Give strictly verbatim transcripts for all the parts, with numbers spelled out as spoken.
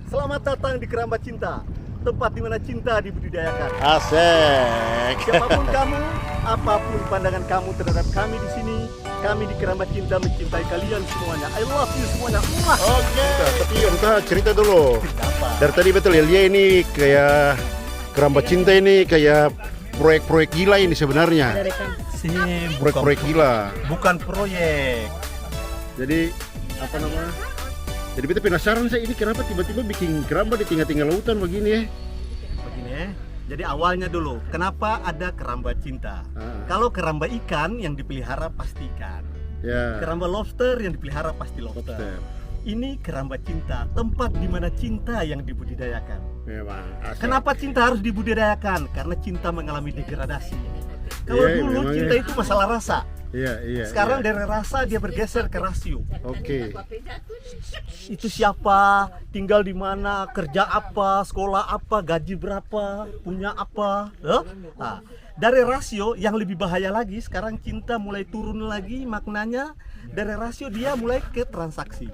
Selamat datang di Keramba Cinta, tempat di mana cinta dibudidayakan. Asik. Siapapun kamu, apapun pandangan kamu terhadap kami di sini, kami di Keramba Cinta mencintai kalian semuanya. I love you semuanya. Muah. Oke. Tapi Om Taha cerita dulu. Apa? Dari tadi beta lia-lia ini kayak Keramba Cinta ini kayak proyek-proyek gila ini sebenarnya. Ada rekam. Sip. Proyek-proyek gila. Bukan proyek. Jadi, apa namanya? Jadi beta penasaran sa, ini kenapa tiba-tiba biking keramba di tengah-tengah lautan begini, eh? Begini, eh. Jadi awalnya dulu, kenapa ada keramba cinta? Ah. Kalau keramba ikan yang dipelihara pasti ikan. Ya. Keramba lobster yang dipelihara pasti lobster. Lobster. Ini keramba cinta, tempat di mana cinta yang dibudidayakan. Memang, asik. Kenapa cinta harus dibudidayakan? Karena cinta mengalami degradasi. Kalau dulu cinta itu masalah rasa. Iya, iya, iya. Sekarang dari rasa dia bergeser ke rasio. Oke. Itu siapa, tinggal di mana, kerja apa, sekolah apa, gaji berapa, punya apa, eh? Nah, dari rasio yang lebih bahaya lagi, sekarang cinta mulai turun lagi maknanya, dari rasio dia mulai ke transaksi.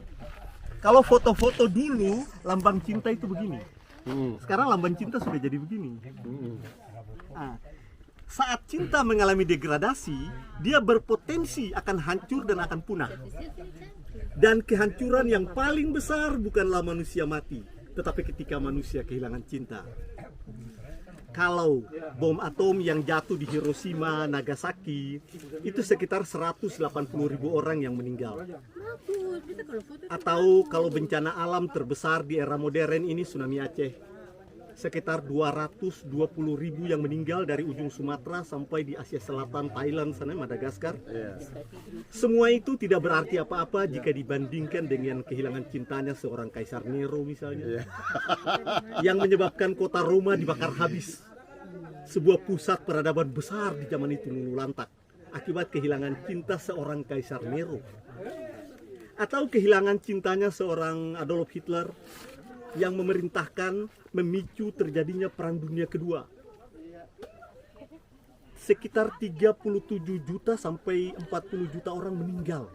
Kalau foto-foto dulu, lambang cinta itu begini. Hmm. Sekarang lambang cinta sudah jadi begini. Hmm. Ah, saat cinta mengalami degradasi, dia berpotensi akan hancur dan akan punah. Dan kehancuran yang paling besar bukanlah manusia mati, tetapi ketika manusia kehilangan cinta. Kalau bom atom yang jatuh di Hiroshima, Nagasaki, itu sekitar seratus delapan puluh ribu orang yang meninggal. Atau kalau bencana alam terbesar di era modern ini, tsunami Aceh, sekitar dua ratus dua puluh ribu yang meninggal dari ujung Sumatera sampai di Asia Selatan, Thailand sana, Madagaskar. Iya. Semua itu tidak berarti apa-apa jika dibandingkan dengan kehilangan cintanya seorang Kaisar Nero misalnya. Iya. Yang menyebabkan kota Roma dibakar habis. Sebuah pusat peradaban besar di zaman itu luluh lantak akibat kehilangan cinta seorang Kaisar Nero, atau kehilangan cintanya seorang Adolf Hitler yang memerintahkan, memicu terjadinya Perang Dunia Kedua. Sekitar tiga puluh tujuh juta sampai empat puluh juta orang meninggal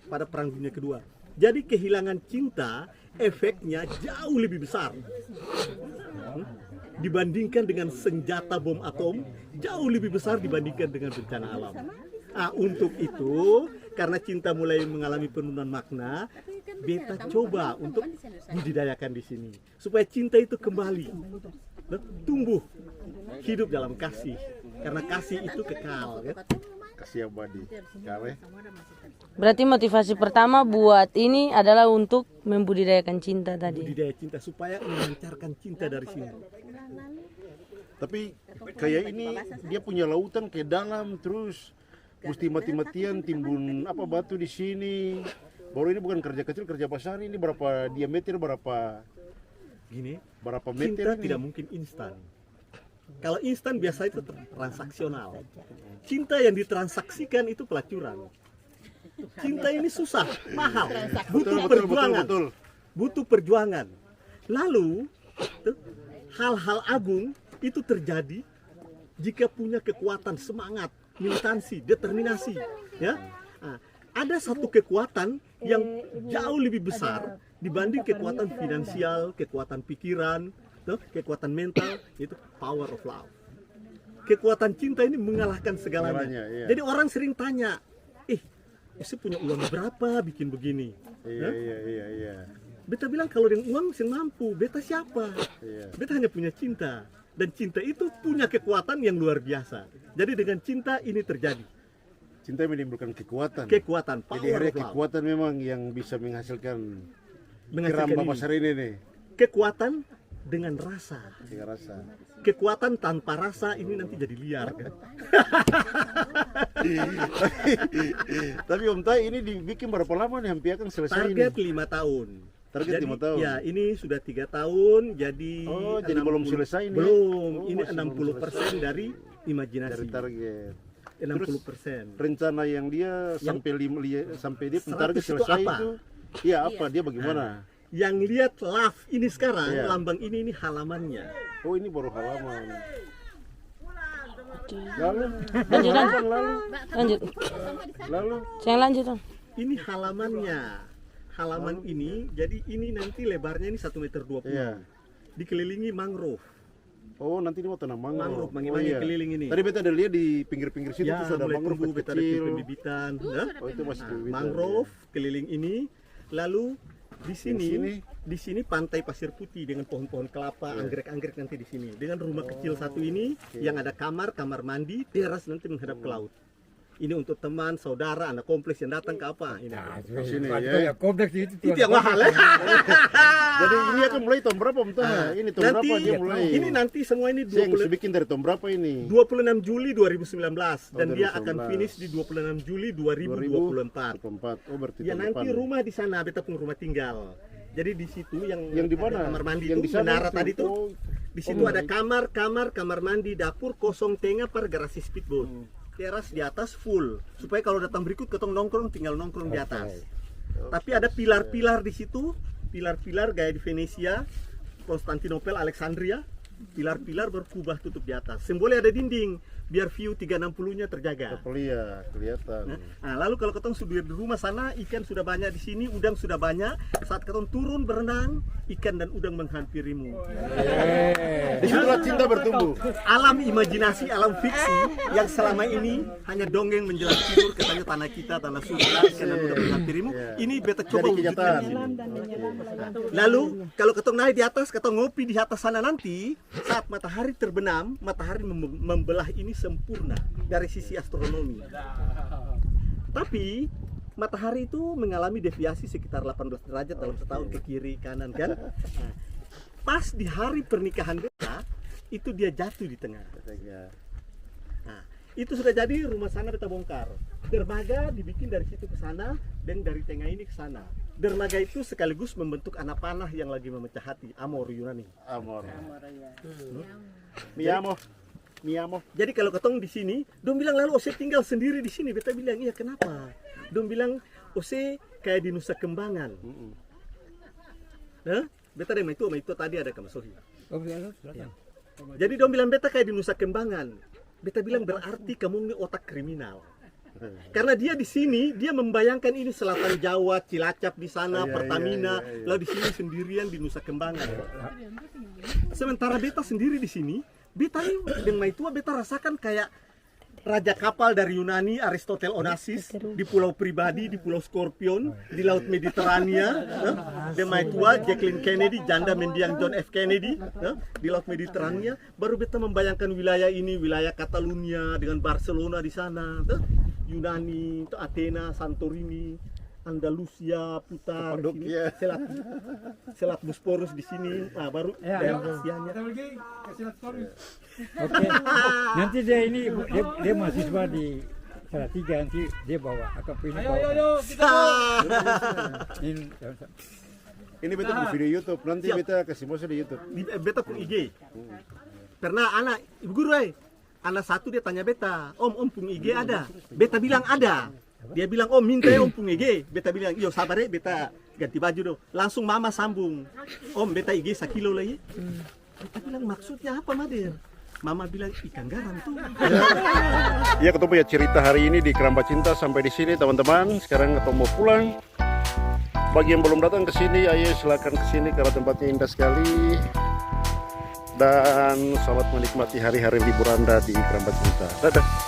pada Perang Dunia Kedua. Jadi kehilangan cinta efeknya jauh lebih besar, hmm, dibandingkan dengan senjata bom atom, jauh lebih besar dibandingkan dengan bencana alam. Ah, untuk itu, karena cinta mulai mengalami penurunan makna, beta coba untuk budidayakan di sini supaya cinta itu kembali tumbuh hidup dalam kasih, karena kasih itu kekal, kan? Kasih abadi. Kekal, eh? Berarti motivasi pertama buat ini adalah untuk membudidayakan cinta tadi. Budidaya cinta, supaya memancarkan cinta dari sini. Tapi kayak ini, dia punya lautan kayak dalam, terus musti mati-matian timbun apa, batu di sini. Baru ini bukan kerja kecil, kerja besar. Ini berapa diameter, berapa, gini, berapa meter cinta ini? Tidak mungkin instan. Kalau instan biasa itu transaksional. Cinta yang ditransaksikan itu pelacuran. Cinta ini susah, mahal, butuh perjuangan. Betul, betul, betul, betul. Butuh perjuangan. Lalu, tuh, hal-hal agung itu terjadi jika punya kekuatan, semangat, militansi, determinasi, ya. Nah, ada satu kekuatan yang jauh lebih besar dibanding kekuatan finansial, kekuatan pikiran, tuh, kekuatan mental, itu power of love. Kekuatan cinta ini mengalahkan segalanya. Segalanya, iya. Jadi orang sering tanya, "Ih, ese punya uang berapa bikin begini?" Iya, hah? Iya, iya, iya. Beta bilang, "Kalau dengan uang seng mampu, beta siapa?" Iya. Beta hanya punya cinta. Dan cinta itu punya kekuatan yang luar biasa. Jadi dengan cinta ini terjadi. Cinta menimbulkan kekuatan. Kekuatan, power of love. Jadi akhirnya kekuatan memang yang bisa menghasilkan keramba ini. Menghasilkan keramba besar ini nih. Kekuatan dengan rasa. Dengan rasa. Kekuatan tanpa rasa ini nanti jadi liar, kan? Tapi Om Tai, ini dibikin berapa lama nih, hampir akan selesai ini? Target lima tahun. Target lima tahun. Jadi, ya, ini sudah tiga tahun, jadi enam puluh. Oh, jadi belum selesai nih? Belum, ini enam puluh persen dari imajinasi. Oh, masih belum selesai. Dari target. Enam puluh persen. Terus rencana yang dia sampai lim-, lia-, sampai dia pung target selesai itu, iya, apa? Dia bagaimana? Nah, yang lihat love ini sekarang, lambang ini, ini halamannya. Oh, ini baru halaman. Oke. Lalu? Lanjut, lanjut. Lalu? Lanjut. Lalu? Saya lanjut, Om. Ini halamannya. Halaman ini, jadi ini nanti lebarnya ini satu meter dua puluh. Iya. Dikelilingi mangrove. Oh, nanti ini mau tanam mangrove. Mangrove, mangi-mangi keliling ini. Tadi beta ada lihat di pinggir-pinggir situ tuh sudah ada mangrove kecil. Beta ada pembibitan, ya. Oh, itu masih pembibitan, mangrove keliling ini. Lalu di sini, di sini pantai pasir putih dengan pohon-pohon kelapa, anggrek-anggrek nanti di sini. Dengan rumah kecil satu ini yang ada kamar, kamar mandi, teras nanti menghadap ke laut. Ini untuk teman, saudara, anak kompleks yang datang ke apa? Ini. Nah, di sini, ya. Kompleks itu yang mahal, ya. Jadi ini akan mulai tahun berapa, Om Toha? Ini tahun berapa dia mulai? Ini nanti semua ini dua puluh, bikin dari tahun berapa ini? Dua puluh enam Juli dua ribu sembilan belas, dan dia akan finish di dua puluh enam Juli dua ribu dua puluh empat. Dua ribu dua puluh empat. Oh, berarti tahun depan. Ya, nanti rumah di sana, beta pung rumah tinggal. Jadi di situ yang, yang di mana? Kamar mandi itu, yang di sana menara itu tadi tuh. Oh. Di situ ada kamar, kamar, kamar mandi, dapur, kosong, tengah, par garasi speedboat. Teras di atas full, supaya kalau datang berikut, katong nongkrong, tinggal nongkrong di atas. Oke. Tapi ada pilar-pilar di situ, pilar-pilar gaya di Venesia, Konstantinopel, Alexandria, pilar-pilar baru kubah tutup di atas. Seng boleh ada dinding, biar view tiga enam puluh-nya terjaga. Iya, kelihatan. Nah, lalu kalau katong su di rumah sana, ikan sudah banyak di sini, udang sudah banyak. Saat katong turun berenang, ikan dan udang menghampirimu. Disitulah cinta bertumbuh. Alam imajinasi, alam fiksi yang selama ini hanya dongeng menjelang tidur, katanya tanah kita, tanah surga, ikan dan udang menghampirimu. Iya. Ini beta coba wujudkan di sini. Jadi kenyataan. Lalu, kalau katong naik di atas, katong ngopi di atas sana nanti, saat matahari terbenam, matahari mem-, membelah ini sempurna dari sisi astronomi. Tapi, matahari itu mengalami deviasi sekitar delapan belas derajat dalam setahun, ke kiri, kanan, kan? Nah, pas di hari pernikahan beta, itu dia jatuh di tengah. Nah, itu sudah jadi, rumah sana beta bongkar. Dermaga dibikin dari situ ke sana, dan dari tengah ini ke sana. Dermaga itu sekaligus membentuk anak panah yang lagi memecah hati, amor Yunani. Amor. Amor, iya. Hmm. Mi amo. Mi amo. Jadi kalau katong di sini, dong bilang, "Lalu ose tinggal sendiri di sini?" Beta bilang, "Iya, kenapa?" Dong bilang, "Ose kayak di Nusa Kembangan." Mm-mm. Hah? Beta deng maitua, maitua tadi ada ka masohi. Oh, iya, silakan. Ya. Jadi dong bilang beta kayak di Nusa Kembangan. Beta bilang, "Berarti kamong ni otak kriminal." Karena dia di sini, dia membayangkan ini selatan Jawa, Cilacap di sana, iya, iya, Pertamina, iya, iya, lalu di sini sendirian di Nusa Kembangan. Sementara beta sendiri di sini, beta ni deng maitua beta rasakan kayak raja kapal dari Yunani, Aristotle Onassis, di pulau pribadi, di pulau Scorpion, di laut Mediterania, eh, deng maitua Jacqueline Kennedy, janda mendiang John F Kennedy, eh, di laut Mediterania. Baru beta membayangkan wilayah ini, wilayah Catalunya dengan Barcelona di sana, to, Yunani, to, Athena, Santorini, Andalusia, putar sini, Kapadokia. Selat, Selat Bosporus di sini, nah, baru daerah Asianya. Oke. Nanti dia ini, dia, dia mahasiswa di Salatiga, nanti dia bawa, akang pi ini bawa. Ini, ini beta pung video YouTube, nanti beta kasih masuk di YouTube. Di, eh, beta pung I G. Pernah ana, "Ibu guru, eh," ana satu dia tanya beta, "Om, om pung I G ada?" Beta bilang, "Ada." Dia bilang, "Om, minta ya om pung I G." Beta bilang, "Iyo, sabar e, beta ganti baju do." Langsung mama sambung, "Om, beta I G sakilo lai." Beta bilang, "Maksudnya apa, Mader?" Mama bilang, "Ikan garam tu." Ya, katong punya cerita hari ini di Keramba Cinta sampai di sini, teman-teman. Sekarang katong mau pulang. Bagi yang belum datang ke sini, ayo silakan ke sini karena tempatnya indah sekali. Dan selamat menikmati hari-hari libur Anda di Keramba Cinta. Dadah.